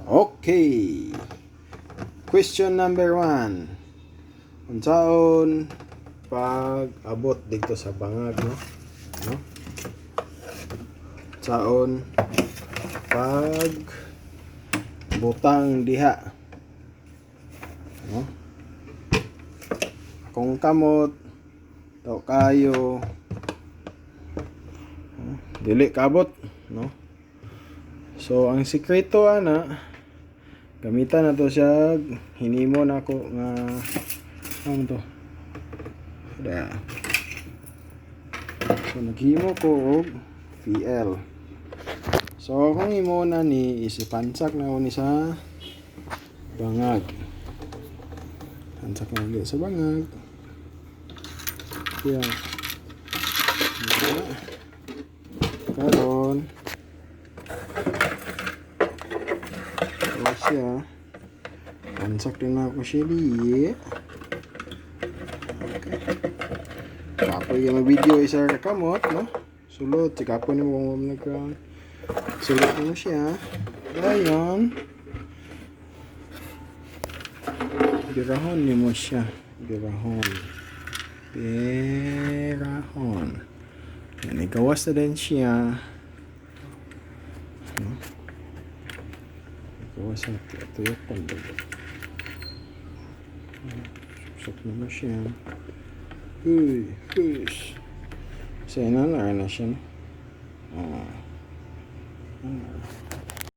Okay. Question number 1. Unsaon pag abot dito sa bangag, no? No? Unsaon pag butang diha? No? Akong kamot daw kayo dili kabot, no? So ang sikreto ana, gamitan na to siya, hinimo na ako nga ano to da. So naghimo ko og VL. So kung imo na ni isipansak na ko ni sa bangag. Pansak na ulit sa bangag. Yeah. Karon so siya pansak din ako siya di. Okay. Kapoy yung video isa ka kamot, no? Sulod, si kapoy ni mo kung nag sulod mo siya. Dayon. Birahon ni mo siya. Birahon. Birahon. Yan, igawas na din siya. No? Igawas na. Tuyok pa. Susok na mo siya. Uy, fish. Sa ina na siya, no? Ah. Ah.